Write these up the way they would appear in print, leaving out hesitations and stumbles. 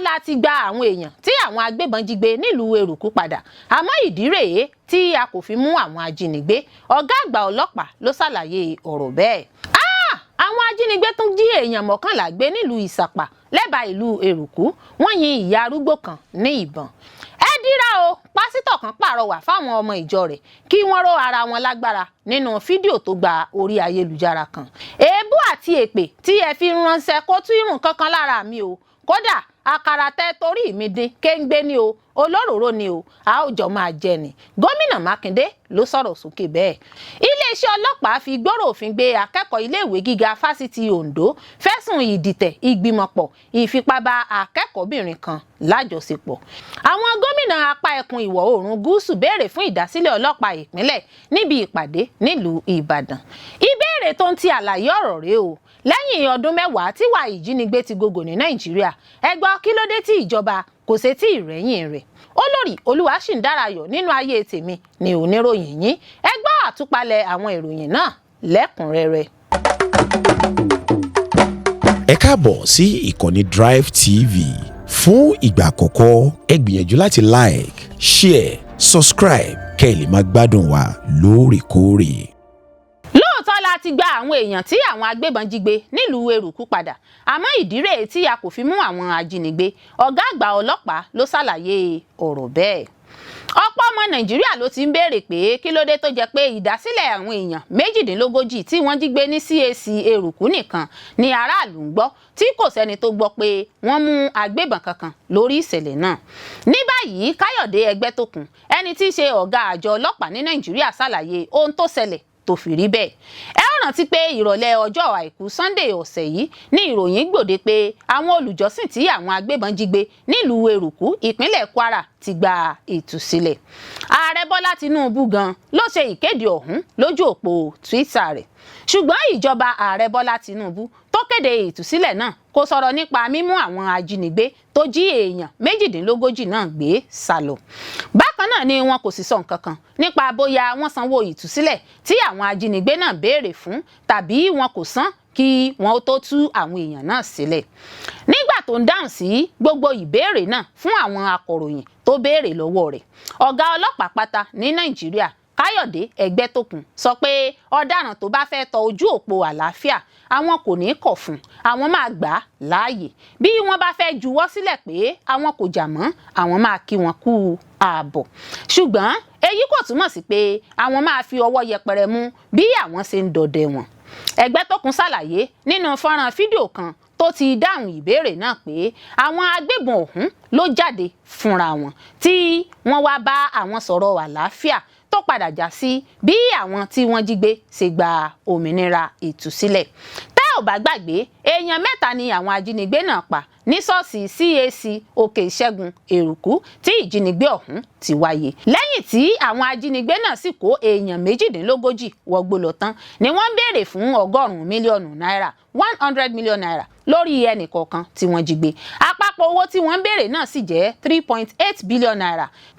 La ti gba àwọn èèyàn tí àwọn agbébọn jí gbé nílùú Eruku padà, àmọ́ ìdí rèé tí a kò fi mú àwọn ajínigbé. Ọ̀gá àgbà ọlọ́pàá ló ṣàlàyé ọ̀rọ̀ bẹ́ẹ̀. Àwọn ajínigbé tún jí èèyàn 11 gbé nílùú Ìsàpà, lẹ́bàá ìlú Eruku. Wọ́n yin ìyá arúgbó kan ní ìbọn. Ẹ dírà o, pásítọ̀ kan pàrọwà fáwọn ọmọ ìjọ rẹ̀ kí wọ́n ró ara wọn lágbára nínú fídíò tó gba orí ayélujára kan. Èébú àti èpè tí ẹ fi ránṣẹ́ kó tú irun kankan lára mi o. Kódà àkàrà tẹ torí mi dín, kéńgbé ni o, olóròró ni o, a ó jọ máa jẹ ni. Gómìnà Mákindé ló sọ̀rọ̀ sókè bẹ́ẹ̀. Iléeṣẹ́ ọlọ́pàá fi gbọ́rọ̀ òfin gbé akẹ́kọ̀ọ́ iléèwé gíga Fásitì Ondo fẹ̀sùn ìdìtẹ̀ ìgbìmọ̀pọ̀ ìfipábá akẹ́kọ̀ọ́bìnrin kan lájọṣepọ̀. Àwọn gómìnà apá ẹkùn ìwọ̀ oòrùn gúúsù béèrè fún ìdásílẹ̀ ọlọ́pàá ìpínlẹ̀ níbi ìpàdé nílùú Ìbàdàn. Ìbéèrè tó ń ti àlàyé ọ̀rọ̀ rèé o. Lẹ́yìn ọdún 10 tíwà ìjínigbé ti gògò ní Nàìjíríà, ẹ gbọ́, kí ló dé tí ìjọba kò ṣe tí ìrẹ́yìn rẹ̀? Olórí Olúwaṣìndárayọ̀ nínú ayé tèmi ni oníròyìn yín. Ẹ gbọ́ àtúpalẹ̀ àwọn ìròyìn náà lẹ́kùnrẹ́rẹ́. Ẹ káàbọ̀ sí ìkànnì Drive TV. Fún ìgbà àkọ́kọ́, ẹ gbìyànjú láti like, share, subscribe kẹ́ ẹ lè máa gbádùn wa lóòrèkóòrè. Lóòótọ́ la ti gba àwọn èèyàn tí àwọn agbébọn jí gbé nílùú Eruku padà, àmọ́ ìdí rèé tí a kò fi mú àwọn ajínigbé. Ọ̀gá àgbà ọlọ́pàá ló ṣàlàyé ọ̀rọ̀ bẹ́ẹ̀. Ọ̀pọ̀ ọmọ Nàìjíríà ló ti ń béèrè pé kí ló dé tó jẹ́ pé ìdásílẹ̀ àwọn èèyàn 38 tí wọ́n jí gbé ní CAC Eruku nìkan ni aráàlú ń gbọ́, tí kò sẹ́ni tó gbọ́ pé wọ́n mú agbébọn kankan lórí ìṣẹ̀lẹ̀ náà. Ní báyìí, Káyọ̀dé Ẹgbẹ́tókun, ẹni tí í ṣe ọ̀gá àjọ ọlọ́pàá ní Nàìjíríà, ṣàlàyé ohun tó ṣẹlẹ̀ tó fi rí bẹ́ẹ̀. Ẹ ó rántí pé ìrọ̀lẹ́ ọjọ́ Àìkú Sunday ọ̀sẹ̀ yìí ní ìròyìn gbòde pé àwọn olùjọ́sìn tí àwọn agbébọn jí gbé nílùú Eruku, ìpínlẹ̀ Kwara, ti gba ìtúsílẹ̀. Ààrẹ Bọ́lá Tinubu gan ló ṣe ìkéde ọ̀hún lójú òpó Twitter rẹ̀. Ṣùgbọ́n ìjọba Ààrẹ Bọ́lá Tinubu tó kéde ìtúsílẹ̀ náà kò sọ̀rọ̀ nípa mímú àwọn ajínigbé tó jí èèyàn 38 náà gbé sá lọ. Bákan náà ni wọn kò sì sọ nǹkan kan nípa bóyá wọ́n sanwó ìtúsílẹ̀ tí àwọn ajínigbé náà béèrè fún tàbí wọn kò san kí wọn ó tó tú àwọn èèyàn náà sílẹ̀. Nígbà tó ń dáhùn sí gbogbo ìbéèrè náà fún àwọn akọ̀ròyìn tó béèrè lọ́wọ́ rẹ̀, ọ̀gá ọlọ́pàá pátá ní Nàìjíríà, Káyọ̀dé Ẹgbẹ́tókun, sọ pé ọ̀daràn tó bá fẹ́ tọ ojú òpó àlàáfíà, àwọn kò ní í kọ̀ fún, àwọn máa gbà á láàyè. Bí wọ́n bá fẹ́ juwọ́ sílẹ̀ pé àwọn kò jà mọ́, àwọn máa kí wọn kú ààbọ̀. Ṣùgbọ́n èyí kò túmọ̀ sí pé àwọn máa fi ọwọ́ yẹpẹrẹ mú bí àwọn ṣe ń dọdẹ wọn. Ẹgbẹ́tókun ṣàlàyé nínú fọ́nrán fídíò kan tó ti dáhùn ìbéèrè náà pé àwọn agbébọn ọ̀hún ló jáde fúnra wọn tí wọ́n wá bá àwọn sọ̀rọ̀ àlàáfíà, tó padà já sí bí àwọn tí wọ́n jí gbé ṣe gba òmìnira ìtúsílẹ̀. Tẹ́ ò bá gbàgbé, èèyàn mẹ́ta ni àwọn ajínigbé náà pa ní ṣọ́ọ̀ṣì CAC Òkè Ìṣẹ́gun, Èrùkú, tí ìjínigbé ọ̀hún ti wáyé. Lẹ́yìn tí àwọn ajínigbé náà sì kó èèyàn 38 wọgbó lọ tán ni wọ́n ń béèrè fún 100 mílíọ̀nù náírà, ₦100 million, lórí ẹnì kọ̀ọ̀kan tí wọ́n jí gbé. Àpapọ̀ owó tí wọ́n ń béèrè náà sì jẹ́ ₦3.8 billion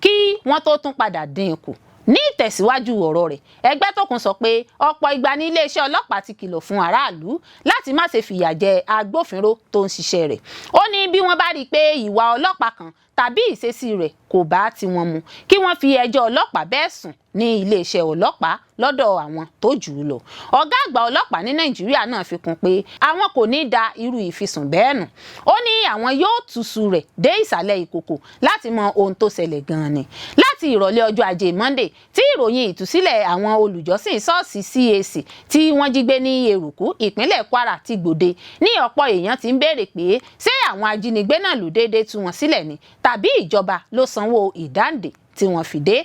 kí wọ́n tó tún padà dín kù. Ní ìtẹ̀síwájú ọ̀rọ̀ rẹ̀, Ẹgbẹ́tókun sọ pé ọ̀pọ̀ ìgbà ní iléeṣẹ́ ọlọ́pàá ti kìlọ̀ fún aráàlú láti má ṣe fìyà jẹ agbófinró tó ń ṣiṣẹ́ rẹ̀. Ó ní bí wọ́n bá rí i pé ìwà ọlọ́pàá kan tàbí ìṣesí rẹ̀ kò bá tiwọn mu, kí wọ́n fi ẹjọ́ ọlọ́pàá bẹ́ẹ̀ sùn ní iléeṣẹ́ ọlọ́pàá lọ́dọ̀ àwọn tó jù ú lọ. Ọ̀gá àgbà ọlọ́pàá ní Nàìjíríà náà fi kún pé àwọn kò ní da irú ìfisùn bẹ́ẹ̀ nù. Ó ní àwọn yóò túṣu rẹ̀ dé ìsàlẹ̀ ìkòkò láti mọ ohun tó ṣẹlẹ̀ gan-an ni. Láti ìrọ̀lẹ́ ọjọ́ Ajé Monday tí ìròyìn ìtúsílẹ̀ àwọn olùjọ́sìn ṣọ́ọ̀ṣì CAC tí wọ́n jí gbé ní Èrùkú, ìpínlẹ̀ Kwara, ti gbòde ní ọ̀pọ̀ èèyàn ti ń béèrè pé ṣé àwọn ajínigbé náà ló déédéé tú wọn sílẹ̀ ni tàbí ìjọba ló sanwó ìdáǹdè tí wọ́n fi dé.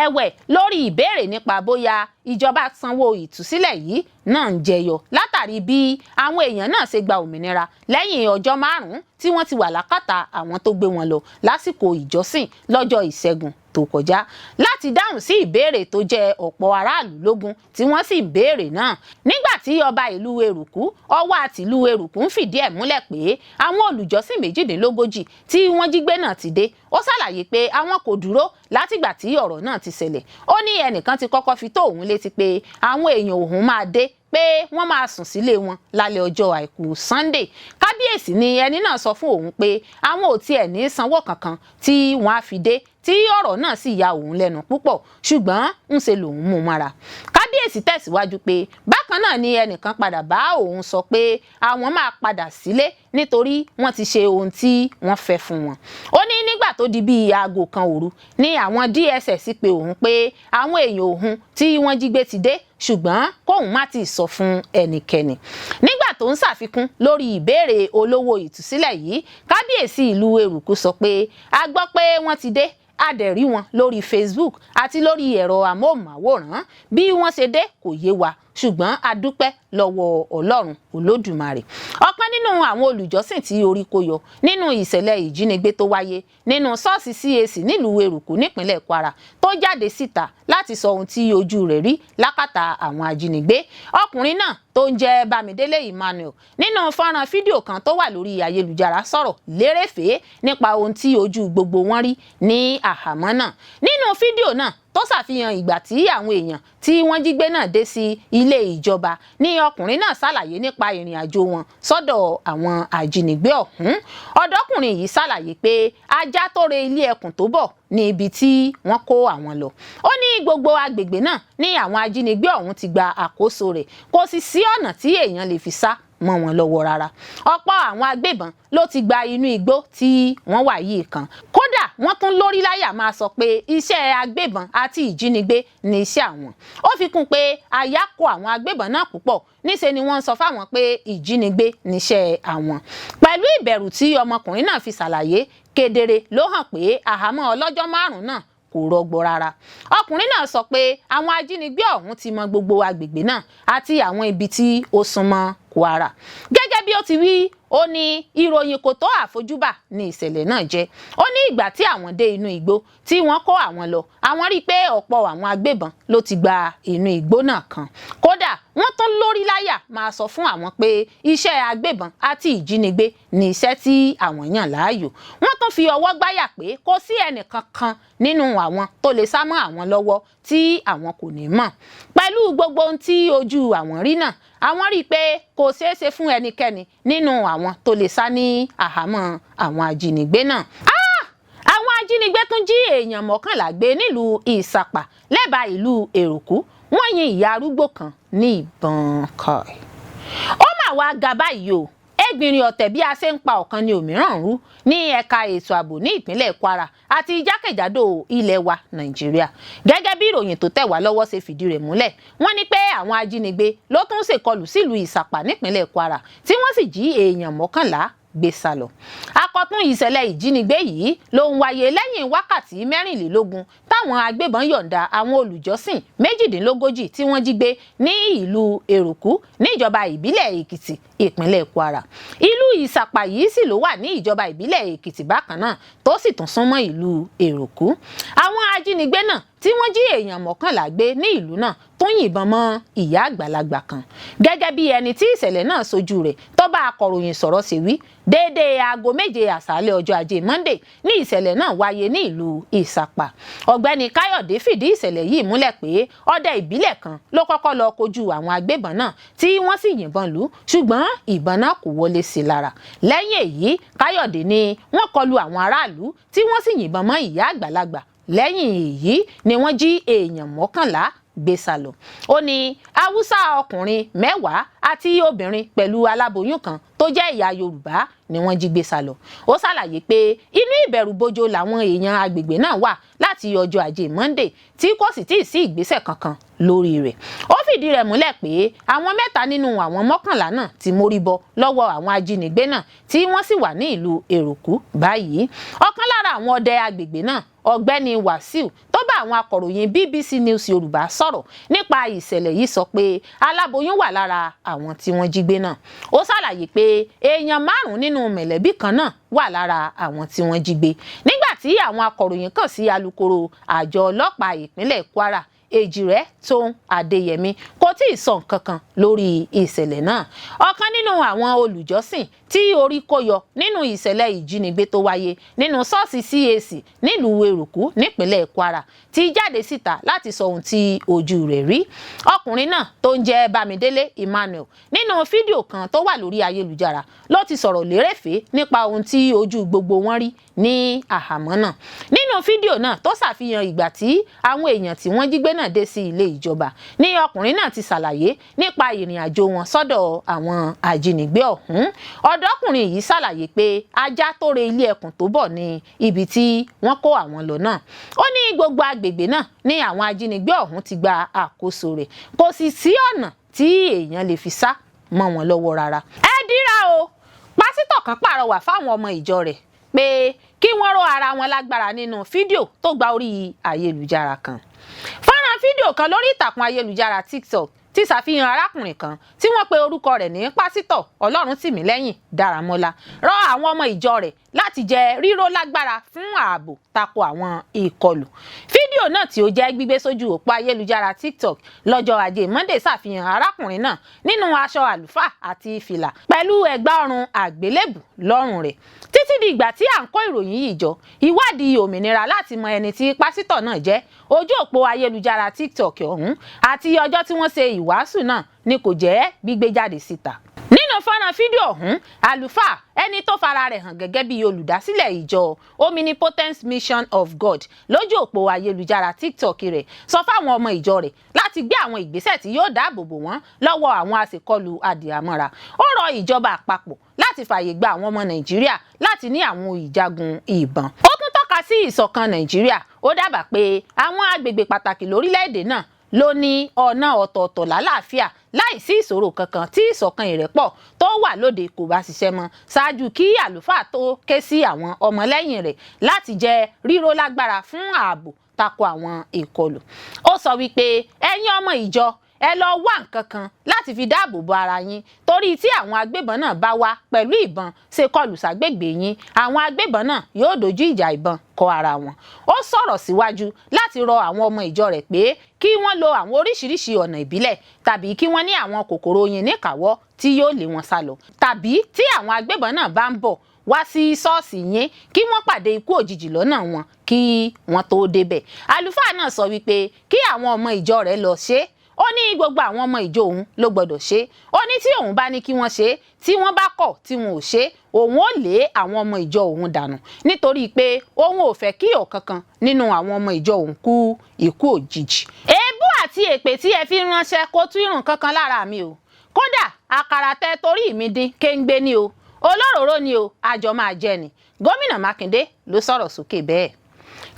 Ẹ̀wẹ̀, lórí ìbéèrè nípa bóyá ìjọba sanwó ìtúsílẹ̀ yìí náà ń jẹyọ látàrí bí àwọn èèyàn náà ṣe gba òmìnira lẹ́yìn ọjọ́ 5 tí wọ́n ti wà lákàtà àwọn tó gbé wọn lọ lásìkò ìjọsìn lọ́jọ́ Ìṣẹ́gun tó kọjá. Láti dáhùn sí ìbéèrè tó jẹ ọ̀pọ̀ aráàlú lógún tí wọ́n sì ń béèrè náà, nígbà tí ọba ìlú Eruku, Ọwá tìlú Eruku, ń fìdí ẹ̀ múlẹ̀ pé àwọn olùjọ́sìn 38 tí wọ́n jí gbé náà ti dé, ó ṣàlàyé pé àwọn kò dúró látìgbà tí ọ̀rọ̀ náà ti ṣẹlẹ̀. Ó ní ẹnìkan ti kọ́kọ́ fi tó òun létí pé àwọn èèyàn òun máa dé. Pé wọ́n máa sùn sílé wọn lálẹ́ ọjọ́ Àìkú Sunday. Kábíyèsí ni ẹni náà sọ fún òun pé àwọn ò tiẹ̀ ní sanwó kankan tí wọ́n á fi dé, tí ọ̀rọ̀ náà sì ya òun lẹ́nu púpọ̀, ṣùgbọ́n ń ṣe lòun mú mọ́ra. Kábíyèsí tẹ̀síwájú pé bákan náà ni ẹnìkan padà bá òun sọ pé àwọn máa padà sílé nítorí wọ́n ti ṣe ohun tí wọ́n fẹ́ fún wọn. Ó ní nígbà tó di bíi aago 1 òru ní àwọn DSS pé òun pé àwọn èèyàn òun tí wọ́n jí gbé ti dé, ṣùgbọ́n kóun má ti sọ fún ẹnikẹ́ni. Nígbà tó ń ṣàfikún lórí ìbéèrè olówó ìtúsílẹ̀ yìí, kábíyèsí ìlú Eruku sọ pé a gbọ́ pé wọ́n ti dé, a dẹ̀ rí wọn lórí Facebook àti lórí ẹ̀rọ amóhùnmáwòrán. Bí wọ́n ṣe dé kò yé wa, ṣùgbọ́n a dúpẹ́ lọ́wọ́ Ọlọ́run Olódùmarè. Ọ̀kan nínú àwọn olùjọ́sìn tí orí kó yọ nínú ìṣẹ̀lẹ̀ ìjínigbé tó wáyé nínú ṣọ́ọ̀ṣì CAC nílùú Eruku nípínlẹ̀ Kwara tó jáde síta láti sọ ohun tí ojú rẹ̀ rí lákàtà àwọn ajínigbé, ọkùnrin náà tó ń jẹ́ Bámidélé Emmanuel, nínú fọ́nrán fídíò kan tó wà lórí ayélujára, sọ̀rọ̀ lérèfé nípa ohun tí ojú gbogbo wọn rí ní àhámọ́ náà. Nínú fídíò náà tó ṣàfihàn ìgbà tí àwọn èèyàn tí wọ́n jí gbé náà dé sí ilé ìjọba ní ọkùnrin náà ṣàlàyé nípa ìrìn àjò wọn sọ́dọ̀ àwọn ajínigbé ọ̀hún. Ọ̀dọ́kùnrin yìí ṣàlàyé pé ajá tó re ilé ẹkùn tó bọ̀ ní ibi tí wọ́n kó àwọn lọ. Ó ní gbogbo agbègbè náà ní àwọn ajínigbé ọ̀hún ti gba àkóso rẹ̀, kò sì sí ọ̀nà tí èèyàn lè fi sá mọ́ wọn lọ́wọ́ rárá. Ọ̀pọ̀ àwọn agbébọn ló ti gba inú igbó tí wọ́n wà yìí kan. Kódà, wọ́n tún lórí láyà máa sọ pé iṣẹ́ agbébọn àti ìjínigbé ní iṣẹ́ àwọn. Ó fi kún pé àyà kó àwọn agbébọn náà púpọ̀, níṣe ni wọ́n ń sọ fáwọn pé ìjínigbé níṣẹ́ àwọn. Pẹ̀lú ìbẹ̀rù tí ọmọkùnrin náà fi ṣàlàyé kedere ló hàn pé àhámọ́ ọlọ́jọ́ 5 náà kò rọgbọ rárá. Ọkùnrin náà sọ pé àwọn ajínigbé ọ̀hún ti mọ gbogbo agbègbè náà àti àwọn ibi tí ó súnmọ́ Kwara. Gẹ́gẹ́ bí ó ti wí, ó ní ìròyìn kò tó àfojúbà ní ìṣẹ̀lẹ̀ náà jẹ́. Ó ní ìgbà tí àwọn dé inú igbó tí wọ́n kó àwọn lọ, àwọn rí i pé ọ̀pọ̀ àwọn agbébọn ló ti gba inú igbó náà kan. Kódà, wọ́n tún lórí láyà máa sọ fún àwọn pé iṣẹ́ agbébọn àti ìjínigbé ní iṣẹ́ tí àwọn yàn láàyò. Wọ́n tún fi ọwọ́ gbáyà pé kò sí ẹnìkankan nínú àwọn tó lè sá mọ́ àwọn lọ́wọ́ tí àwọn kò ní mọ̀. Pẹ̀lú gbogbo ohun tí ojú àwọn rí náà, àwọn rí i pé kò ṣeé ṣe fún ẹnikẹ́ni nínú àwọn tó lè sá ní àhámọ́ àwọn ajínigbé náà. Àwọn ajínigbé tún jí èèyàn 11 gbé nílùú Ìsàpà lẹ́bàá ìlú Èrùkú. Wọ́n yin ìyá arúgbó kan ní ìbọn. Kai, ó mà wá ga báyìí o! Ẹgbìnrin ọ̀tẹ̀, bí a ṣe ń pa ọ̀kan ní òmíràn rú ní ẹ̀ka ètò ààbò ní ìpínlẹ̀ Kwara àti jákèjádò ilẹ̀ wa Nàìjíríà. Gẹ́gẹ́ bí ìròyìn tó tẹ̀ wá lọ́wọ́ ṣe fìdí rẹ̀ múlẹ̀, wọ́n ní pé àwọn ajínigbé ló tún ṣèkọlù sílùú Ìsàpà nípínlẹ̀ Kwara, tí wọ́n sì jí èèyàn 11 gbé sá lọ. Akọ̀tún ìṣẹ̀lẹ̀ ìjínigbé yìí ló ń wáyé lẹ́yìn wákàtí 24 táwọn agbébọn yọ̀ǹda àwọn olùjọ́sìn 38 tí wọ́n jí gbé ní ìlú Èrùkú níjọba ìbílẹ̀ Èkìtì, ìpínlẹ̀ Kwara. Ìlú Ìsàpà yìí sì ló wà ní ìjọba ìbílẹ̀ Èkìtì bákan náà, tó sì tún súnmọ́ ìlú Èrùkú. Àwọn ajínigbé náà tí wọ́n jí èèyàn 11 gbé ní ìlú náà tún yìnbọn mọ́ ìyá àgbàlagbà kan. Gẹ́gẹ́ bí ẹni tí ìṣẹ̀lẹ̀ náà ṣojú rẹ̀ tó bá akọ̀ròyìn sọ̀rọ̀ ṣe wí, déédéé aago 7 àṣálẹ́ ọjọ́ Ajé Monday ní ìṣẹ̀lẹ̀ náà wáyé ní ìlú Ìsàpà. Ọ̀gbẹ́ni Káyọ̀dé fìdí ìṣẹ̀lẹ̀ yìí múlẹ̀ pé ọdẹ ìbílẹ̀ kan ló kọ́kọ́ lọ kojú àwọn agbébọn náà, tí wọ́n sì yìnbọn lù ú, ṣùgbọ́n ìbọn náà kò wọlé sí i lára. Lẹ́yìn èyí, Káyọ̀dé ní wọ́n kọlu àwọn aráàlú, tí wọ́n sì yìnbọn mọ́ ìyá àgbàlagbà. Lẹ́yìn èyí ni wọ́n jí èèyàn 11 gbé sá lọ. Ó ní Haúsá ọkùnrin 10 àti obìnrin pẹ̀lú aláboyún kan tó jẹ́ ìyá Yorùbá ni wọ́n jí gbé sá lọ. Ó ṣàlàyé pé inú ìbẹ̀rùbojo làwọn èèyàn agbègbè náà wà láti ọjọ́ Ajé Monday, tí kò sì tíì sí ìgbésẹ̀ kankan lórí rẹ̀. Ó fìdí rẹ̀ múlẹ̀ pé àwọn mẹ́ta nínú àwọn 11 náà ti mórí bọ́ lọ́wọ́ àwọn ajínigbé náà, tí wọ́n sì wà ní ìlú Èrùkú báyìí. Ọ̀kan lára àwọn ọdẹ agbègbè náà, Ọ̀gbẹ́ni Wàsíù, tó bá àwọn akọ̀ròyìn BBC News Yorùbá sọ̀rọ̀ nípa ìṣẹ̀lẹ̀ yìí, sọ pé aláboyún wà lára àwọn tí wọ́n jí gbé náà. Ó ṣàlàyé pé èèyàn márùn-ún nínú mẹ̀lẹ́bí kan náà wà lára àwọn tí wọ́n jí gbé. Nígbà tí àwọn akọ̀ròyìn kàn sí alukoro àjọ ọlọ́pàá ìpínlẹ̀ Kwara, Èjìrẹ́ Tóun Adéyẹmí, kò tí ì sọ nǹkan kan lórí ìṣẹ̀lẹ̀ náà. Ọ̀kan nínú àwọn olùjọ́sìn tí Tí orí kó yọ nínú ìṣẹ̀lẹ̀ ìjínigbé tó wáyé nínú ṣọ́ọ̀ṣì CAC nílùú Eruku nípínlẹ̀ Kwara ti jáde síta láti sọ ohun tí ojú rẹ̀ rí. Ọkùnrin náà tó ń jẹ́ Bámidélé Emmanuel, nínú fídíò kan tó wà lórí ayélujára ló ti sọ̀rọ̀ lérèfé nípa ohun tí ojú gbogbo wọn rí ní àhámọ́ náà. Nínú fídíò náà tó ṣàfihàn ìgbà tí àwọn èèyàn tí wọ́n jí gbé náà dé sí ilé ìjọba ní ọkùnrin náà ti ṣàlàyé nípa ìrìn àjò wọn sọ́dọ̀ àwọn ajínigbé ọ̀hún. Ọ̀dọ́kùnrin yìí ṣàlàyé pé ajá tó re ilé ẹkùn tó bọ̀ ní ibi tí wọ́n kó àwọn lọ náà. Ó ní gbogbo agbègbè náà ní àwọn ajínigbé ọ̀hún ti gba àkóso rẹ̀, kò sì sí ọ̀nà tí èèyàn lè fi sá mọ́ wọn lọ́wọ́ rárá. Ẹ dírà o, pásítọ̀ kan pàrọwà fáwọn ọmọ ìjọ rẹ̀ pé kí wọ́n ró ara wọn lágbára nínú fídíò tó gba orí ayélujára kan. Fọ́nrán fídíò kan lórí ìtàkùn ayélujára TikTok ti ṣàfihàn arákùnrin kan tí wọ́n pe orúkọ rẹ̀ ní Pásítọ̀ Ọlọ́runtìmílẹ́yìn Dáramọ́lá rọ àwọn ọmọ ìjọ rẹ̀ láti jẹ ríró lágbára fún ààbò tako àwọn ìkọlù. Fídíò náà tí ó jẹ́ gbígbé sójú òpó ayélujára TikTok lọ́jọ́ Ajé Monday ṣàfihàn arákùnrin náà nínú aṣọ àlùfáà àti fìlà pẹ̀lú ẹ̀gbà ọrùn àgbélébù lọ́rùn rẹ̀. Títí di ìgbà tí à ń kó ìròyìn yìí jọ, ìwádìí òmìnira láti mọ ẹni tí pásítọ̀ náà jẹ́, ojú òpó ayélujára TikTok ọ̀hún àti ọjọ́ tí wọ́n ṣe ìwàásù náà ni kò jẹ́ gbígbé jáde síta. Nínú fọ́nrán fídíò ọ̀hún, àlùfáà ẹni tó fara rẹ̀ hàn gẹ́gẹ́ bí olùdásílẹ̀ ìjọ Omnipotence Mission of God lójú òpó ayélujára TikTok rẹ̀ sọ fáwọn ọmọ ìjọ rẹ̀ láti gbé àwọn ìgbésẹ̀ tí yóò dáàbò bò wọ́n lọ́wọ́ àwọn aṣèkọlù adìhámọ́ra. Ó rọ ìjọba àpapọ̀ láti fààyè gba àwọn ọmọ Nàìjíríà láti ní àwọn ìjagun ìbọn. Ó tún tọ́ka sí ìṣọ̀kan Nàìjíríà. Ó dábàá pé àwọn agbègbè pàtàkì lórílẹ̀‐èdè náà ló ní ọ̀nà ọ̀tọ̀ọ̀tọ̀ lálàáfíà láìsí ìṣòro kankan tí ìṣọ̀kan ìrẹ́pọ̀ tó wà lóde kò bá ṣiṣẹ́ mọ́, ṣáájú kí àlùfáà tó ké sí àwọn ọmọlẹ́yìn rẹ̀ láti jẹ́ ríró lágbára fún ààbò tako àwọn ìkọlù. Ó sọ wípé, "Ẹ̀yin ọmọ ìjọ, ẹ lọ wá nǹkan kan láti fi dáàbò bo ara yín, torí tí àwọn agbébọn náà bá wá pẹ̀lú ìbọn ṣe kọlù ságbègbè yín, àwọn agbébọn náà yóò dojú ìjà ìbọn kọ ara wọn." Ó sọ̀rọ̀ síwájú láti rọ àwọn ọmọ ìjọ rẹ̀ pé kí wọ́n lo àwọn oríṣiríṣi ọ̀nà ìbílẹ̀ tàbí kí wọ́n ní àwọn kòkòrò oyin níkàáwọ́ tí yóò lé wọn sá lọ, tàbí tí àwọn agbébọn náà bá ń bọ̀ wá sí ṣọ́ọ̀ṣì yín, kí wọ́n pàdé ikú òjijì lọ́nà wọn kí wọ́n tó débẹ̀. Àlùfáà náà sọ wípé kí àwọn ọmọ ìjọ rẹ̀ lọ ṣe é. Ó ní gbogbo àwọn ọmọ ìjọ òun ló gbọdọ̀ ṣe. Ó ní tí òun bá ní kí wọ́n ṣe, tí wọ́n bá kọ̀ tí wọn ò ṣe, òun ó lé àwọn ọmọ ìjọ òun dànù, nítorí pé òun ò fẹ́ kí ọ̀kankan nínú àwọn ọmọ ìjọ òun kú ikú òjijì. "Èébú àti èpè tí ẹ fi ránṣẹ́ kò tú irun kankan lára mi o. Kódà àkàrà tẹ torí mi dín kéńgbé ni o, olóròró ni o, àjọ máa jẹ ni." Gómìnà Mákindé ló sọ̀rọ̀ sókè bẹ́ẹ̀.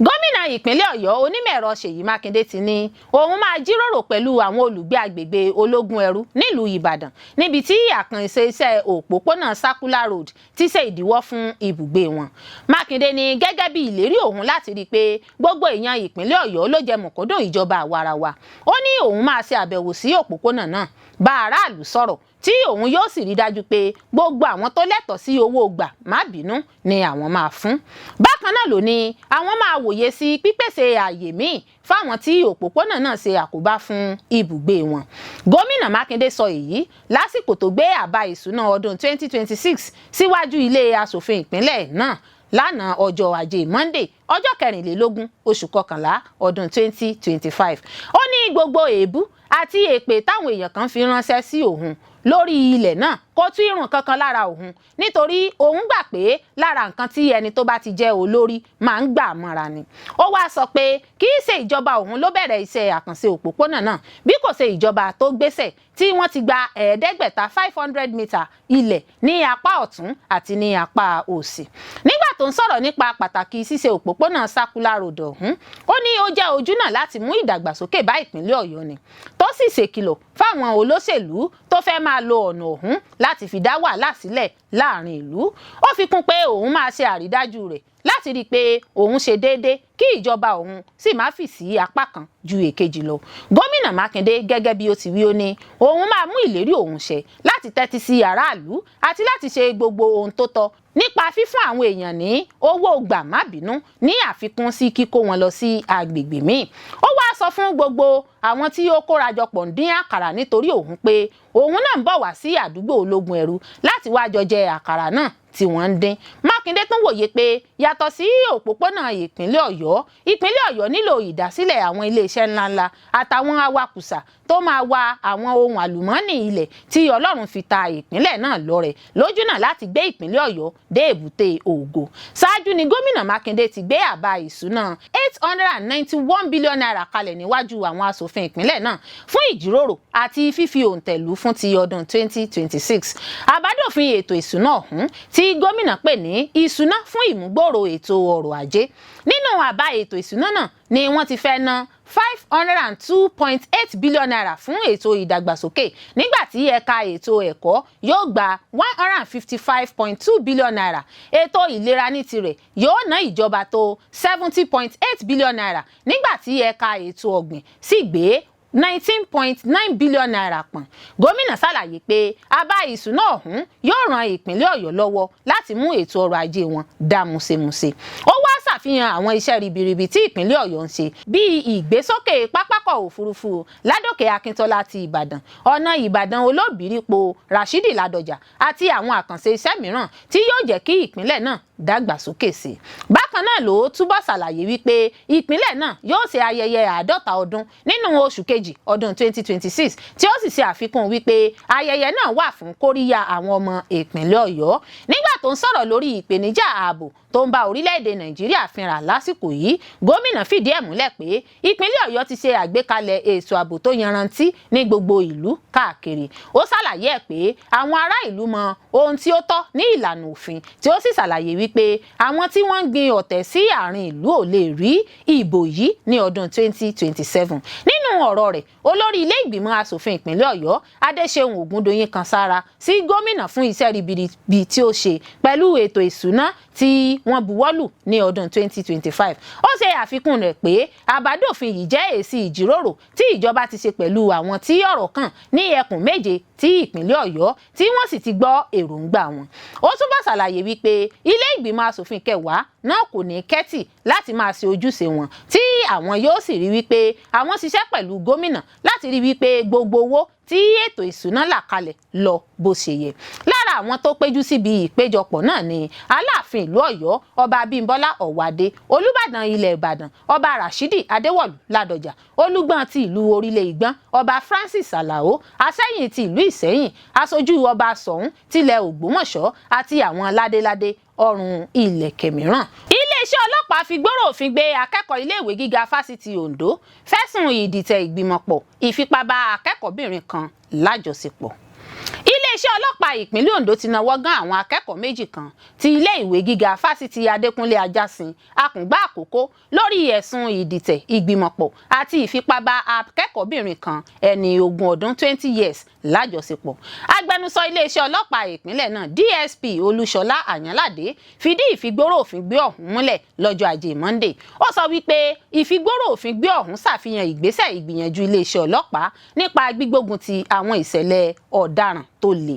Gómìnà ìpínlẹ̀ Ọ̀yọ́, onímọ̀-ẹ̀rọ Ṣèyí Mákindé, ti ní òun máa jíròrò pẹ̀lú àwọn olùgbé agbègbè Ológun Ẹrú nílùú Ìbàdàn, níbi tí àkànṣe iṣẹ́ òpópónà Circular Road ti ṣe ìdíwọ́ fún ibùgbé wọn. Mákindé ní gẹ́gẹ́ bí ìlérí òun láti rí i pé gbogbo èèyàn ìpínlẹ̀ Ọ̀yọ́ ló jẹ mọ̀kúndùn ìjọba àwarawa, ó ní òun máa ṣe àbẹ̀wò sí òpópónà náà, bá aráàlú sọ̀rọ̀, tí òun yóò sì rí dájú pé gbogbo àwọn tó lẹ́tọ̀ọ́ sí owó gbà má bínú ni àwọn máa fún. Bákan náà ló ní àwọn máa wòye sí pípèsè ààyè míì fáwọn tí òpópónà náà ṣe àkóbá fún ibùgbé wọn. Gómìnà Mákindé sọ èyí lásìkò tó gbé àbá ìṣúná ọdún 2026 síwájú ilé asòfin ìpínlẹ̀ náà lánàá, ọjọ́ Ajé Monday, ọjọ́ 24 oṣù kọkànlá ọdún 2025. Ó ní gbogbo èébú àti èpè táwọn èèyàn kan fi ránṣẹ́ sí òun lórí ilẹ̀ náà kò tú irun kankan lára òun, nítorí òun gbà pé lára nǹkan tí ẹni tó bá ti jẹ́ olórí máa ń gbà mọ́ra ni. Ó wáá sọ pé kì í ṣe ìjọba òun ló bẹ̀rẹ̀ iṣẹ́ àkànṣe òpópónà náà, bí kò ṣe ìjọba tó gbéṣẹ̀ tí wọ́n ti gba 500 500 meter ilẹ̀ ní apá ọ̀tún àti ní apá òsì. Nígbà tó ń sọ̀rọ̀ nípa pàtàkì ṣíṣe òpópónà Circular Road ọ̀hún, ó ní ó jẹ́ ojúnà láti mú ìdàgbàsókè bá ìpínlẹ̀ Ọ̀yọ́ ni, tó sì ṣèkìlọ̀ fáwọn olóṣèlú tó fẹ́ máa lo ọ̀nà ọ̀hún láti fi dá wàhálà sílẹ̀ láàrin ìlú. Ó fi kún pé òun máa ṣe àrídájú rẹ̀ láti rí i pé òun ṣe déédé, kí ìjọba òun sì má fì sí apá kan ju èkejì lọ. Gómìnà Mákindé, gẹ́gẹ́ bí ó ti wí, ó ní òun máa mú ìlérí òun ṣẹ láti tẹ́tí sí aráàlú àti láti ṣe gbogbo ohun tó tọ́. Nípa fífún àwọn èèyàn ní owó gbà má bínú ní àfikún sí kíkó wọn lọ sí agbègbè míì. Ó wáá sọ fún gbogbo àwọn tí ó kórajọpọ̀ ń dín àkàrà nítorí òun pé òun náà ń bọ̀ wá sí àdúgbò Ológun Ẹrú láti wá jọ jẹ àkàrà náà tí wọ́n ń dín. Mákindé tún wòye pé yàtọ̀ sí òpópónà ìpínlẹ̀ Ọ̀yọ́, ìpínlẹ̀ Ọ̀yọ́ nílò ìdásílẹ̀ àwọn iléeṣẹ́ ńláńlá àtàwọn awakùsà tó máa wa àwọn ohun àlùmọ́ọ́nì ilẹ̀ tí Ọlọ́run fi ta ìpínlẹ̀ náà lọ́rẹ lójúnà láti gbé ìpínlẹ̀ Ọ̀yọ́ dé èbúté ògo. Ṣáájú ni gómìnà Mákindé ti gbé àbá ìṣúná ₦891 billion kalẹ̀ níwájú àwọn aṣòfin ìpínlẹ̀ náà fún ìjíròrò àti fífi òǹtẹ̀lù fún ti ọdún 2026. Àbádòfin ètò ìṣúná ọ̀hún tí gómìnà pè ní ìṣúná fún ìmúgbòòrò ètò ọrọ̀ ajé. Nínú àbá ètò ìṣúná náà ni wọ́n ti fẹ́ ná ₦502.8 billion fún ètò ìdàgbàsókè, nígbà tí ẹ̀ka ètò ẹ̀kọ́ yóò gba ₦155.2 billion. Ètò ìlera ní tirẹ̀ yóò ná ìjọba tó ₦70.8 billion, nígbà tí ẹ̀ka ètò ọ̀gbìn sì gbé ₦19.9 billion pọ̀n. Gómìnà ṣàlàyé pé àbá ìṣúná ọ̀hún yóò ran ìpínlẹ̀ Ọ̀yọ́ lọ́wọ́ láti mú ètò ọrọ̀ ajé wọn dá múṣemúṣe. Ó wá ṣàfihàn àwọn iṣẹ́ ribiribi tí ìpínlẹ̀ Ọ̀yọ́ ń ṣe, bíi ìgbésókè pápákọ̀ òfurufú Ládòkè Akíntọ́lá ti Ìbàdàn, ọ̀nà Ìbàdàn Olóbìrípo Rashidi Ládọjà àti àwọn àkànṣe iṣẹ́ mìíràn tí yóò jẹ́ kí ìpínlẹ̀ náà dàgbàsókè sí i. Bákan náà ló túbọ̀ ṣàlàyé wípé ìpínlẹ̀ náà yóò ṣe ayẹyẹ 50 ọdún nínú oṣù kejì ọdún 2026, tí ó sì ṣe àfikún wípé ayẹyẹ náà wà fún kóríyá àwọn ọmọ ìpínlẹ̀ Ọ̀yọ́. Nígbà tó ń sọ̀rọ̀ lórí ìpèníjà ààbò tó ń bá orílẹ̀-èdè Nàìjíríà fínra lásìkò yìí, gómìnà fìdí ẹ̀ múlẹ̀ pé ìpínlẹ̀ Ọ̀yọ́ ti ṣe àgbékalẹ̀ ètò ààbò tó yanrantí ní gbogbo ìlú káàkiri. Ó ṣàlàyé ẹ̀ pé àwọn ará ìlú mọ ohun tí ó tọ́ ní ìlànà òfin, tí ó sì ṣàlàyé wípé àwọn tí wọ́n ń gbin ọ̀tẹ̀ sí àárín ìlú ò lè rí ìbò yìí ní ọdún 2027. Nínú ọ̀rọ̀ rẹ̀, olórí ilé ìgbìmọ̀ asòfin ìpínlẹ̀ Ọ̀yọ́, Adéṣeun Ògúndòyìn, kan sára sí gómìnà fún iṣẹ́ ribiribi tí ó ṣe pẹ̀lú ètò ìṣúná tí wọ́n buwọ́lù ní ọdún 2025. Ó ṣe àfikún rẹ̀ pé àbádòfin yìí jẹ́ èsì ìjíròrò tí ìjọba ti ṣe pẹ̀lú àwọn tí ọ̀rọ̀ kàn ní ẹkùn méje tí ìpínlẹ̀ Ọ̀yọ́, tí wọ́n sì ti gbọ́ èròǹgbà wọn. Ó túbọ̀ ṣàlàyé wípé ilé ìgbìmọ̀ asòfin kẹwàá náà kò ní kẹ́tì láti máa ṣe ojúṣe wọn, tí àwọn yóò sì rí wípé àwọn ṣiṣẹ́ pẹ̀lú gómìnà láti rí wípé gbogbo owó tí ètò ìṣúná là kalẹ̀ lọ bó ṣe yẹ. Lára àwọn tó péjú síbi ìpéjọpọ̀ náà ni Aláàfin ìlú Ọ̀yọ́, Ọba Abímbọ́lá Ọ̀wádé, Olúbàdàn ilẹ̀ Ìbàdàn, Ọba Rashidi Adéwọ̀lú Ládọjà, Olúgbọ́n ti ìlú Orílẹ̀ Ìgbọ́n, Ọba Francis Alao, Asẹ́yìn ti ìlú Ìsẹ́yìn, aṣojú Ọba Ṣọ̀ún tilẹ̀ Ògbómọ̀ṣọ́ àti àwọn ládéládé ọrùn ìlẹ̀kẹ̀ mìíràn. Iléeṣẹ́ ọlọ́pàá fi gbọ́rọ̀ òfin gbé akẹ́kọ̀ọ́ iléèwé gíga fásitì Ondo fẹ̀sùn ìdìtẹ̀ ìgbìmọ̀pọ̀ ìfipábá akẹ́kọ̀ọ́bìnrin kan lájọṣepọ̀. Iléeṣẹ́ ọlọ́pàá ìpínlẹ̀ Ondo ti nawọ́ gán àwọn akẹ́kọ̀ọ́ méjì kan ti ilé ìwé gíga fásitì Adékúnlé Ajásin, Àkùngbá Àkókó, lórí ẹ̀sùn ìdìtẹ̀ ìgbìmọ̀pọ̀ àti ìfipábá akẹ́kọ̀ọ́bìnrin kan ẹni 20 ọdún, 20 years, lájọṣepọ̀. Agbẹnusọ iléeṣẹ́ ọlọ́pàá ìpínlẹ̀ náà, DSP Olúṣọlá Àyànládé, fìdí ìfigbóró òfin gbé ọ̀hún múlẹ̀ lọ́jọ́ Ajé Monday. Ó sọ wípé ìfigbóró òfin gbé ọ̀hún ṣàfihàn ìgbésẹ̀ ìgbìyànjú iléeṣẹ́ ọlọ́pàá nípa gbígbógun ti àwọn ìṣẹ̀lẹ̀ ọ̀daràn tó le.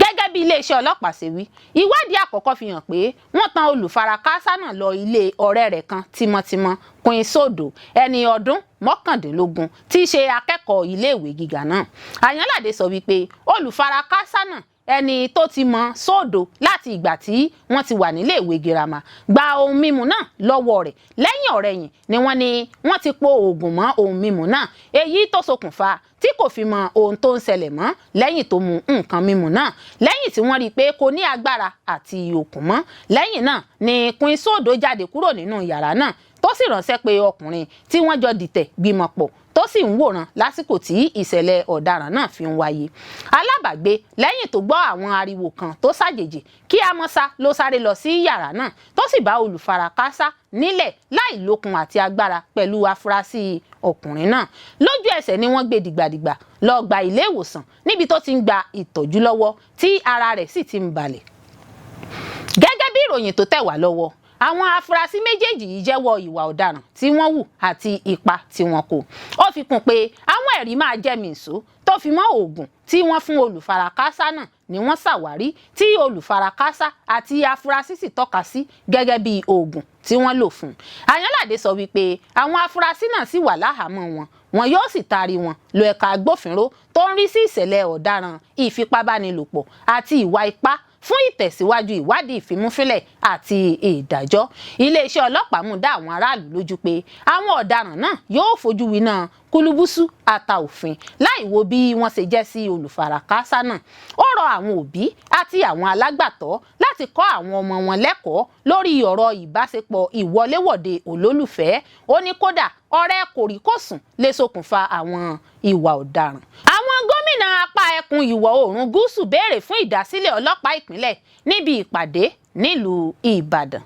Gẹ́gẹ́ bí iléeṣẹ́ ọlọ́pàá ṣe wí, ìwádìí àkọ́kọ́ fi hàn pé wọ́n tan olùfarakásá náà lọ ilé ọ̀rẹ́ rẹ̀ kan tímọ́tímọ́, Queen Sodo, ẹni ọdún 19, tí í ṣe akẹ́kọ̀ọ́ iléèwé gíga náà. Àyànládé sọ wípé olùfarakásá náà, ẹni tó ti mọ Sóòdò láti ìgbà tí wọ́n ti wà níléèwé girama, gba ohun mímu náà lọ́wọ́ rẹ̀. Lẹ́yìn ọ̀rẹ̀yìn ni wọ́n ní wọ́n ti po oògùn mọ́ ohun mímu náà, èyí tó ṣokùnfà tí kò fi mọ ohun tó ń ṣẹlẹ̀ mọ́ lẹ́yìn tó mu nǹkan mímu náà. Lẹ́yìn tí wọ́n rí i pé kò ní agbára àti okun mọ́, lẹ́yìn náà ni Queen Sóòdò jáde kúrò nínú yàrá náà, tó sì ránṣẹ́ pé ọkùnrin tí wọ́n jọ dìtẹ̀ gbìmọ̀ pọ̀, tó sì ń wòran lásìkò tí ìṣẹ̀lẹ̀ ọ̀daràn náà fi ń wáyé. Alábàágbé, lẹ́yìn tó gbọ́ àwọn ariwo kan tó ṣàjèjì, kí amọ́sá ló sáré lọ sí yàrá náà, tó sì bá olùfarakásá nílẹ̀ láì lókun àti agbára pẹ̀lú afurasí ọkùnrin náà. Lójú ẹsẹ̀ ni wọ́n gbé dìgbàdìgbà lọ gba ilé ìwòsàn, níbi tó ti ń gba ìtọ́jú lọ́wọ́ tí ara rẹ̀ sì ti ń balẹ̀. Gẹ́gẹ́ bí ìròyìn tó tẹ̀ wá lọ́wọ́, àwọn afurasí méjèèjì yìí jẹ́wọ́ ìwà ọ̀daràn tí wọ́n hù àti ipa tí wọ́n kó. Ó fi kún pé àwọn ẹ̀rí máa jẹ́ mi ìṣó, tó fi mọ́ oògùn tí wọ́n fún olùfarakásá náà. ni wọ́n ṣàwárí tí olùfarakásá àti afurasí sì tọ́ka sí gẹ́gẹ́ bí oògùn tí wọ́n lò fún un. Àyànládé sọ wípé àwọn afurasí náà sì wà láhàámọ́ wọn, wọn yóò sì taari wọn lọ ẹ̀ka agbófinró tó ń rí sí ìṣẹ̀lẹ̀ ọ̀daràn ìfipábánilòpọ̀ àti ìwà ipá fún ìtẹ̀síwájú ìwádìí ìfimúfínlẹ̀ àti ìdájọ́. Iléeṣẹ́ ọlọ́pàá mú dá àwọn aráàlú lójú pé àwọn ọ̀daràn náà yóò fojú winá kúlúbúsú ata òfin láì wo bí wọ́n ṣe jẹ́ sí olùfarakásá náà. Ó rọ àwọn òbí àti àwọn alágbàtọ́ láti kọ́ àwọn ọmọ wọn lẹ́kọ̀ọ́ lórí ọ̀rọ̀ ìbáṣepọ̀ ìwọléwọ̀de olólùfẹ́. Ó ní kódà ọ̀rẹ́ kòríkòsùn lè ṣokùnfà àwọn ìwà ọ̀daràn. Àwọn gómìnà apá ẹkùn ìwọ̀ oòrùn gúúsù béèrè fún ìdásílẹ̀ ọlọ́pàá ìpínlẹ̀ níbi ìpàdé nílùú Ìbàdàn.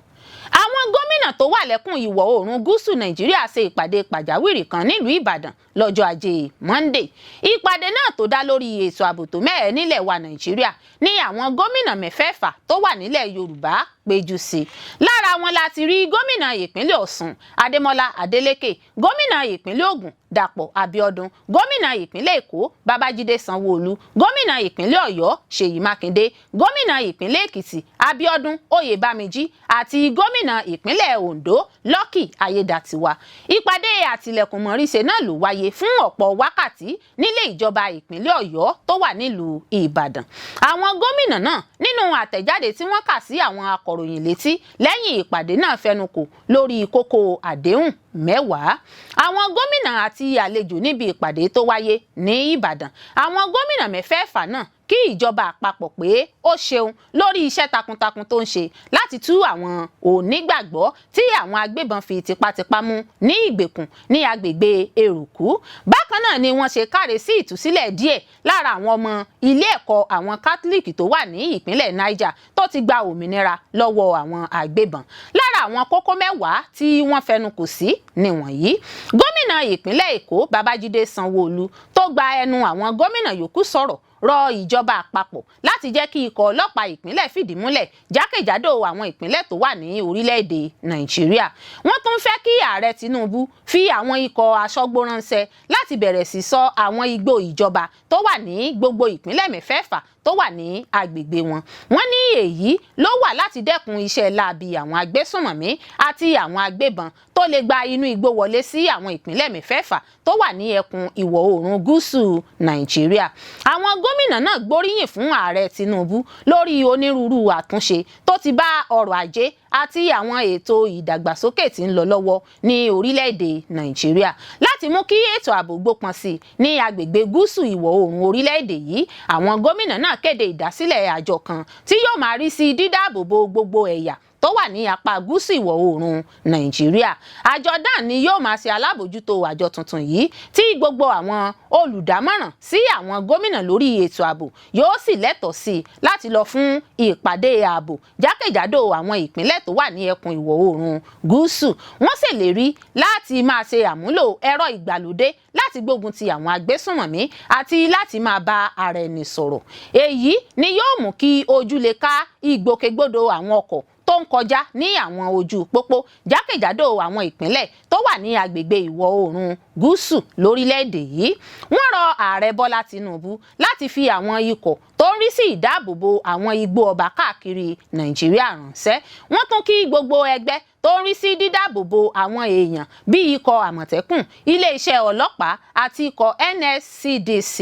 Àwọn gómìnà tó wà lẹ́kùn ìwọ̀ oòrùn gúúsù Nàìjíríà ṣe ìpàdé pàjáwìrì kan nílùú Ìbàdàn lọ́jọ́ Ajé Monday. Ìpàdé náà tó dá lórí ètò ààbò tó mẹ́hẹ̀ nílẹ̀ wa Nàìjíríà ní àwọn gómìnà mẹ́fẹ̀ẹ̀fà tó wà nílẹ̀ Yorùbá péjú sí. Lára wọn la ti rí gómìnà ìpínlẹ̀ Ọ̀ṣun Adémọ́lá Adélékè, gómìnà ìpínlẹ̀ Ògùn Dàpọ̀ Abíọ́dún, gómìnà ìpínlẹ̀ Èkó Babájídé Sanwó-Olú, gómìnà ìpínlẹ̀ Ọ̀yọ́ Ṣèyí Mákindé, gómìnà ìpínlẹ̀ Èkìtì Abíọ́dún Oyèbámijí àti gómìnà ìpínlẹ̀ Oǹdó Lucky Ayédàtiwa. Ìpàdé àtìlẹ̀kùnmọ́ríṣe náà ló wáyé fún ọ̀pọ̀ wákàtí nílé ìjọba ìpínlẹ̀ Ọ̀yọ́ tó wà nílùú Ìbàdàn. Àwọn gómìnà náà nínú àtẹ̀jáde tí wọ́n kà sí àwọn akọ̀ròyìn létí lẹ́yìn ìpàdé náà fẹnukò lórí kókó àdéhùn 10. Àwọn gómìnà àti àlejò níbi ìpàdé tó wáyé ní Ìbàdàn. Àwọn gómìnà mẹ́fẹ̀ẹ̀fà náà kí ìjọba àpapọ̀ pé ó ṣeun lórí iṣẹ́ takuntakun tó ń ṣe láti tú àwọn onígbàgbọ́ tí àwọn agbébọn fi tipátipá mú ní ìgbèkùn ní agbègbè Èrùkú. Bákan náà ni wọ́n ṣe káre sí ìtúsílẹ̀ díẹ̀ lára àwọn ọmọ ilé ẹ̀kọ́ àwọn Kátólíìkì tó wà ní ìpínlẹ̀ Niger tó ti gba òmìnira lọ́wọ́ àwọn agbébọn. Lára àwọn kókó 10 tí wọ́n fẹnu kò sí nìwọ̀nyí. Gómìnà ìpínlẹ̀ Èkó Babájídé Sanwó-Olú tó gba ẹnu àwọn gómìnà yòókù sọ̀rọ̀ rọ ìjọba àpapọ̀ láti jẹ́ kí ikọ̀ ọlọ́pàá ìpínlẹ̀ fìdí múlẹ̀ jákèjádò àwọn ìpínlẹ̀ tó wà ní orílẹ̀-èdè Nàìjíríà. Wọ́n tún fẹ́ kí ààrẹ Tinubu fi àwọn ikọ̀ aṣọ́gbó ránṣẹ́ láti bẹ̀rẹ̀ sí ṣọ́ àwọn igbó ìjọba tó wà ní gbogbo ìpínlẹ̀ mẹ́fẹ̀ẹ̀fà tó wà ní agbègbè wọn. Wọ́n ní èyí ló wà láti dẹ́kun iṣẹ́ láabi àwọn agbésùnmọ̀mí àti àwọn agbébọn tó lè gba inú igbó wọlé sí àwọn ìpínlẹ̀ mẹ́fẹ̀ẹ̀fà tó wà ní ẹkùn ìwọ̀ oòrùn gúúsù Nàìjíríà. Àwọn gómìnà náà gbóríyìn fún ààrẹ Tinubu lórí onírúurú àtúnṣe tó ti bá ọrọ̀ ajé àti àwọn ètò ìdàgbàsókè tí ń lọ lọ́wọ́ ní orílẹ̀-èdè Nàìjíríà láti mú kí ètò ààbò gbópọn sí ní agbègbè gúúsù ìwọ̀ oòrùn orílẹ̀-èdè yìí. Àwọn gómìnà náà kéde ìdásílẹ̀ àjọ kan tí yóò máa rí sí dídáàbòbò gbogbo ẹ̀yà tó wà ní apá gúúsù ìwọ̀ oòrùn Nàìjíríà. Àjọ DAN ni yóò máa ṣe alábòjútó àjọ tuntun yìí tí gbogbo àwọn olùdámọ̀ràn sí àwọn gómìnà lórí ètò ààbò yóò sì lẹ́tọ̀ọ́ sí láti lọ fún ìpàdé ààbò jákèjádò àwọn ìpínlẹ̀ tó wà ní ẹkùn ìwọ̀ oòrùn gúúsù. Wọ́n ṣèlérí láti máa ṣe àmúlò ẹ̀rọ ìgbàlódé láti gbógun ti àwọn agbésùnmọ̀mí àti láti máa bá ara ẹni sọ̀rọ̀. Èyí ni yóò mú kí ojú lè ká ìgbòkègbodò àwọn ọkọ̀ tó ń kọjá ní àwọn ojú pópó jákèjádò àwọn ìpínlẹ̀ tó wà ní agbègbè ìwọ̀ oòrùn gúúsù lórílẹ̀‐èdè yìí. Wọ́n rọ ààrẹ Bọ́lá Tinubu láti fi àwọn ikọ̀ tó ń rí sí ìdáàbòbò àwọn igbó ọba káàkiri Nàìjíríà ránṣẹ́. Wọ́n tún kí gbogbo ẹgbẹ́ tó ń rí sí dídáàbòbò àwọn èèyàn bíi ikọ̀ Àmọ̀tẹ́kùn, iléeṣẹ́ ọlọ́pàá àti ikọ̀ NSCDC.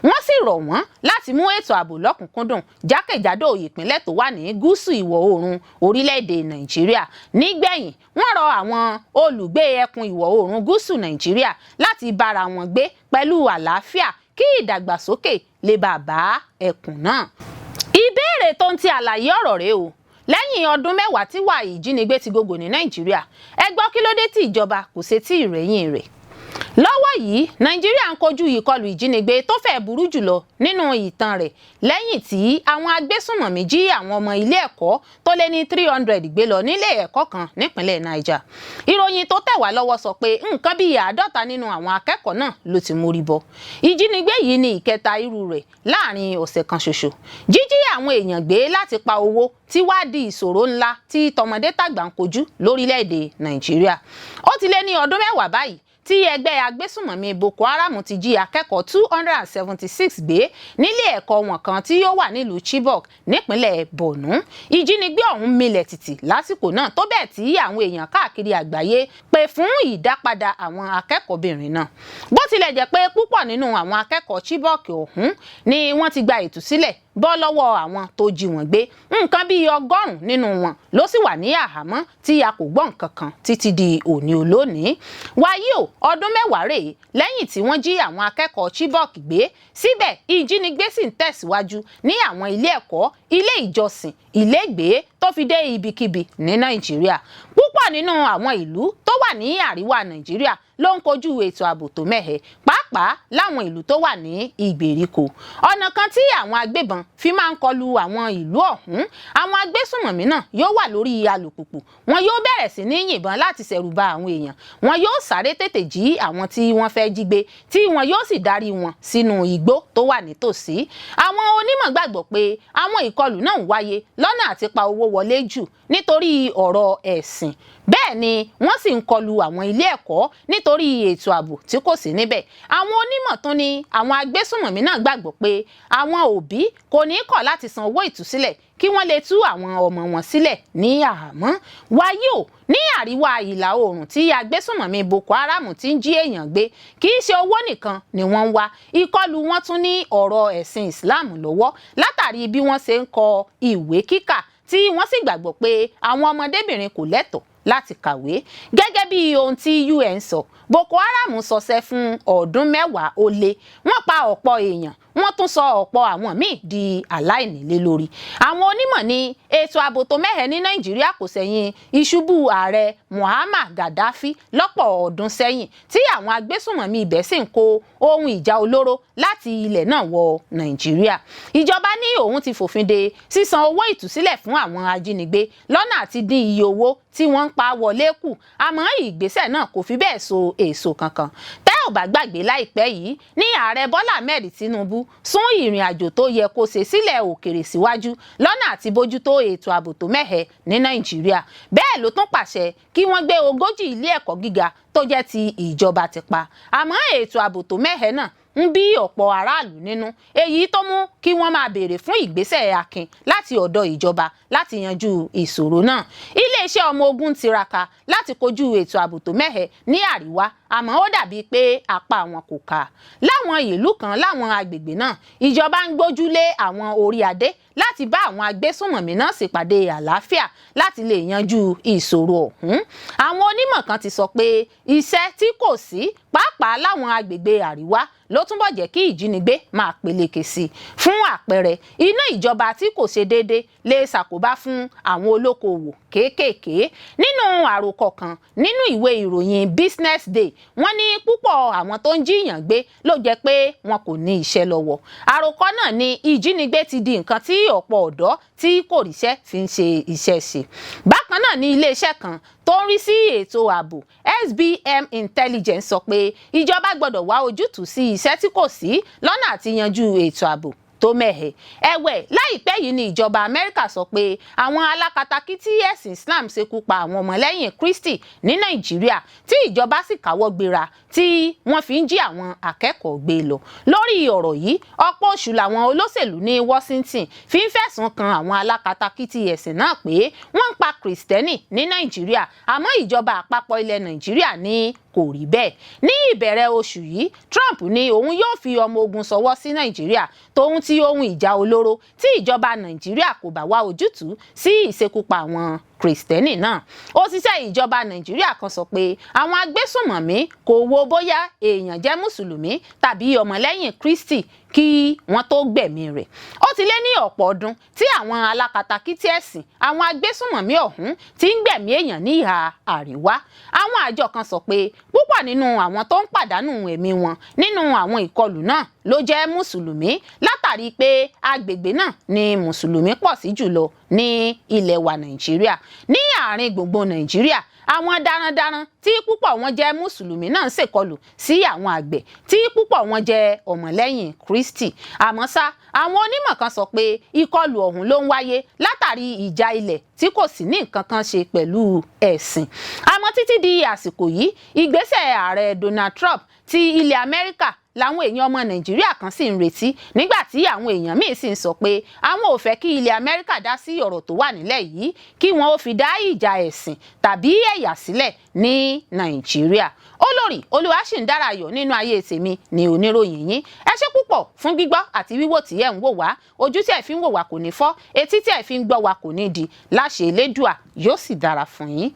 Wọ́n sì rọ̀ wọ́n láti mú ètò ààbò lọ́kùnkúndùn jákèjádò ìpínlẹ̀ tó wà ní gúúsù ìwọ̀ oòrùn orílẹ̀-èdè Nàìjíríà. Nígbẹ̀yìn, wọ́n rọ àwọn olùgbé ẹkùn ìwọ̀ oòrùn gúúsù Nàìjíríà láti bára wọn gbé pẹ̀lú àlàáfíà kí ìdàgbàsókè lè bá bá ẹkùn náà. Ìbéèrè tó ń ti àlàyé ọ̀rọ̀ rèé o. Lẹ́yìn ọdún 10 tí wà ìjínigbé ti gògò ní Nàìjíríà, ẹ gbọ́ kí ló dé tí ìjọba kò ṣe tí ìrẹ́yìn rẹ̀. Lọ́wọ́ yìí, Nàìjíríà ń kojú ìkọlù ìjínigbé tó fẹ́ burú jùlọ nínú ìtàn rẹ̀ lẹ́yìn tí àwọn agbésùnmọ̀mí jí àwọn ọmọ ilé ẹ̀kọ́ tó lé ní 300 gbé lọ nílé ẹ̀kọ́ kan nípínlẹ̀ Niger. Ìròyìn tó tẹ̀ wá lọ́wọ́ sọ pé nǹkan bíi 50 nínú àwọn akẹ́kọ̀ọ́ náà ló ti mórí bọ́. Ìjínigbé yìí ni ìkẹta irú rẹ̀ láàrin ọ̀sẹ̀ kan ṣoṣo. Jíjí àwọn èèyàn gbé láti pa owó ti wá di ìṣòro ńlá tí tọmọdé tàgbà ń kojú lórílẹ̀‐èdè Nàìjíríà. Ó ti lé ní ọdún 10 báyìí tí ẹgbẹ́ agbésùmọ̀mí Boko Haram ti jí akẹ́kọ̀ọ́ 276 gbé nílé ẹ̀kọ́ wọn kan tí ó wà nílùú Chibok nípínlẹ̀ Borno. Ìjínigbé ọ̀hún milẹ̀ tìtì lásìkò náà, tó bẹ́ẹ̀ tí àwọn èèyàn káàkiri àgbáyé pè fún ìdápadà àwọn akẹ́kọ̀ọ́bìnrin náà. Bó tilẹ̀ jẹ́ pé púpọ̀ nínú àwọn akẹ́kọ̀ọ́ Chibok ọ̀hún ni wọ́n ti gba ìtúsílẹ̀ bọ́ lọ́wọ́ àwọn tó jí wọn gbé, nǹkan bíi 100 nínú wọn ló sì wà ní àhámọ́ tí a kò gbọ́ nǹkan kan títí di òní olónìí. Wáyé o, ọdún 10 rèé lẹ́yìn tí wọ́n jí àwọn akẹ́kọ̀ọ́ Chibok gbé, síbẹ̀ ìjínigbé sì ń tẹ̀síwájú ní àwọn ilé ẹ̀kọ́, ilé ìjọsìn, ilégbèé, tó fi dé ibikíbi ní Nàìjíríà. Púpọ̀ nínú àwọn ìlú tó wà ní àríwá Nàìjíríà ló ń kojú ètò ààbò tó mẹ́hẹ, pàápàá láwọn ìlú tó wà ní ìgbèríko. Ọ̀nà kan tí àwọn agbébọn fi máa ń kọlu àwọn ìlú ọ̀hún, àwọn agbésùnmọ̀mí náà yóò wà lórí alùpùpù, wọn yóò bẹ̀rẹ̀ sí ní yìnbọn láti ṣẹ̀rù ba àwọn èèyàn, wọn yóò sáré tètè jí àwọn tí wọ́n fẹ́ jí gbé, tí wọn yóò sì darí wọn sínú igbó tó wà nítòsí. Àwọn onímọ̀ gbàgbọ́ pé àwọn ìkọlù náà ń wáyé lọ́nà àti pa owó wọlé jù nítorí ọ̀rọ̀ ẹ̀sìn. Bẹ́ẹ̀ ni wọ́n sì ń kọlu àwọn ilé ẹ̀kọ́ nítorí ètò ààbò tí kò sí níbẹ̀. Àwọn onímọ̀ tún ní àwọn agbésùnmọ̀mí náà gbàgbọ́ pé àwọn òbí kò ní kọ̀ láti san owó ìtúsílẹ̀ kí wọ́n lè tú àwọn ọmọ wọn sílẹ̀ ní àhámọ́. Wáyé o, ní àríwá ìlà oòrùn tí agbésùnmọ̀mí Boko Haram ti ń jí èèyàn gbé, kì í ṣe owó nìkan ni wọ́n ń wá. Ìkọlù wọn tún ní ọ̀rọ̀ ẹ̀sìn Islam lọ́wọ́, látàrí bí wọ́n ṣe ń kọ ìwé kíkà, tí wọ́n sì gbàgbọ́ pé àwọn ọmọdébìnrin kò lẹ́tọ̀ọ́ láti kàwé. Gẹ́gẹ́ bí ohun tí UN sọ, Boko Haram ṣọṣẹ́ fún ọdún 10 ó lé. Wọ́n pa ọ̀pọ̀ èèyàn, wọ́n tún sọ ọ̀pọ̀ àwọn míì di aláìnílé lórí. Àwọn onímọ̀ ní ètò ààbò tó mẹ́hẹ̀ ní Nàìjíríà kò sẹ́yìn ìṣubú ààrẹ Muammar Gaddafi lọ́pọ̀ ọdún sẹ́yìn, tí àwọn agbésùnmọ̀mí ibẹ̀ sì ń kó ohun ìjà olóró láti ilẹ̀ náà wọ Nàìjíríà. Ìjọba ní òun ti fòfin de sísan owó ìtúsílẹ̀ fún àwọn ajínigbé lọ́nà àti dín iye owó tí wọ́n ń pa wọlé kù, àmọ́ ìgbésẹ̀ náà kò fi bẹ́ẹ̀ so èso kankan. Tẹ́ ò bá gbàgbé, láìpẹ́ yìí ní ààrẹ Bọ́lá Ahmed Tinubu sún ìrìn àjò tó yẹ kó ṣe sílẹ̀ òkèrè síwájú lọ́nà àti bójútó ètò ààbò tó mẹ́hẹ ní Nàìjíríà. Bẹ́ẹ̀ ló tún pàṣẹ kí wọ́n gbé 40 ilé ẹ̀kọ́ gíga tó jẹ́ ti ìjọba ti pa. Àmọ́ ètò ààbò tó mẹ́hẹ náà ń bí ọ̀pọ̀ aráàlú nínú, èyí tó mú kí wọ́n máa béèrè fún ìgbésẹ̀ akin láti ọ̀dọ̀ ìjọba láti yanjú ìṣòro náà. Iléeṣẹ́ ọmọ ogun tiraka láti kojú ètò ààbò tó mẹ́hẹ ní àríwá, àmọ́ ó dàbíi pé apá wọn kò ká. Láwọn ìlú kan láwọn agbègbè náà, ìjọba ń gbójúlé àwọn orí adé láti bá àwọn agbésùnmọ̀mí náà ṣèpàdé àlàáfíà láti lè yanjú ìṣòro ọ̀hún. Àwọn onímọ̀ kan ti sọ pé iṣẹ́ tí kò sí, pàápàá láwọn agbègbè àríwá, ló túnbọ̀ jẹ́ kí ìjínigbé máa peléke sí i. Fún àpẹẹrẹ, iná ìjọba tí kò ṣe déédé lè ṣàkóbá fún àwọn olókoòwò kéékèèké. Nínú àròkọ kan nínú ìwé ìròyìn Business Day, wọ́n ní púpọ̀ àwọn tó ń jíyàn gbé ló jẹ́ pé wọn kò ní iṣẹ́ lọ́wọ́. Àròkọ náà ní ìjínigbé ti di nǹkan tí ọ̀pọ̀ ọ̀dọ́ tí kò ríṣẹ́ fi ń ṣe iṣẹ́ ṣe. Bákan náà ní iléeṣẹ́ kan tó ń rí sí ètò ààbò, SBM Intelligence, sọ pé ìjọba gbọ́dọ̀ wá ojútùú sí iṣẹ́ tí kò sí lọ́nà àti yanjú ètò ààbò tó mẹ́hẹ̀. Ẹ̀wẹ̀, láìpẹ́ yìí ni ìjọba Amẹ́ríkà sọ pé àwọn alákatakítí ẹ̀sìn Islam ṣekú pa àwọn ọmọlẹ́yìn Kristi ní Nàìjíríà, tí ìjọba sì káwọ́ gbéra tí wọ́n fi ń jí àwọn akẹ́kọ̀ọ́ gbé lọ. Lórí ọ̀rọ̀ yìí, ọ̀pọ̀ oṣù làwọn olóṣèlú ní Washington fi ń fẹ̀sùn kan àwọn alákatakítí ẹ̀sìn náà pé wọ́n ń pa Kìrìsìtẹ́nì ní Nàìjíríà, àmọ́ ìjọba àpapọ̀ ilẹ̀ Nàìjíríà ní kò rí bẹ́ẹ̀. Ní ìbẹ̀rẹ̀ oṣù yìí, Trump ní òun yóò fi ọmọ ogun ṣọwọ́ sí Nàìjíríà tóun ti ohun ìjà olóró tí ìjọba Nàìjíríà kò bá wá ojútùú sí ìṣekúpa àwọn Kìrìsìtẹ́nì náà. Òṣìṣẹ́ ìjọba Nàìjíríà kan sọ pé àwọn agbésùnmọ̀mí kò wo bóyá èèyàn jẹ́ Mùsùlùmí tàbí ọmọlẹ́yìn Kristi kí wọ́n tó gbẹ̀mí rẹ̀. Ó ti lé ní ọ̀pọ̀ ọdún tí àwọn alákatakítí ẹ̀sìn, àwọn agbésùnmọ̀mí ọ̀hún, ti ń gbẹ̀mí èèyàn ní ìhà àríwá. Àwọn àjọ kan sọ pé púpọ̀ nínú àwọn tó ń pàdánù ẹ̀mí wọn nínú àwọn ìkọlù náà ló jẹ́ Mùsùlùmí, látàrí pé agbègbè náà ni Mùsùlùmí pọ̀ sí jùlọ. Ní ilẹ̀ wa Nàìjíríà, ní àárín gbùngbùn Nàìjíríà, àwọn darandaran tí púpọ̀ wọn jẹ́ Mùsùlùmí náà ń ṣèkọlù sí àwọn àgbẹ̀ tí púpọ̀ wọn jẹ́ ọmọlẹ́yìn Kristi. Àmọ́ ṣá, àwọn onímọ̀ kan sọ pé ìkọlù ọ̀hún ló ń wáyé látàrí ìjà ilẹ̀ tí kò sì ní nǹkan kan ṣe pẹ̀lú ẹ̀sìn. Àmọ́ títí di àsìkò yìí, ìgbésẹ̀ ààrẹ Donald Trump ti ilẹ̀ Amẹ́ríkà làwọn èèyàn ọmọ Nàìjíríà kan sì ń retí, nígbà tí àwọn èèyàn míín sì ń sọ pé àwọn ò fẹ́ kí ilẹ̀ Amẹ́ríkà dá sí ọ̀rọ̀ tó wà nílẹ̀ yìí, kí wọ́n ó fi dá ìjà ẹ̀sìn tàbí ẹ̀yà sílẹ̀ ní Nàìjíríà. Olórí Olúwaṣìǹdárayọ̀ nínú ayé tèmi ni oníròyìn yín. Ẹ ṣé púpọ̀ fún gbígbọ́ àti wíwò tí ẹ̀ ń wò wá. Ojú tí ẹ̀ fi ń wò wá kò ní fọ́, etí tí ẹ̀ fi ń gbọ́ wá kò ní di. Láṣẹ Elédùà, yóò sì dára fún yín.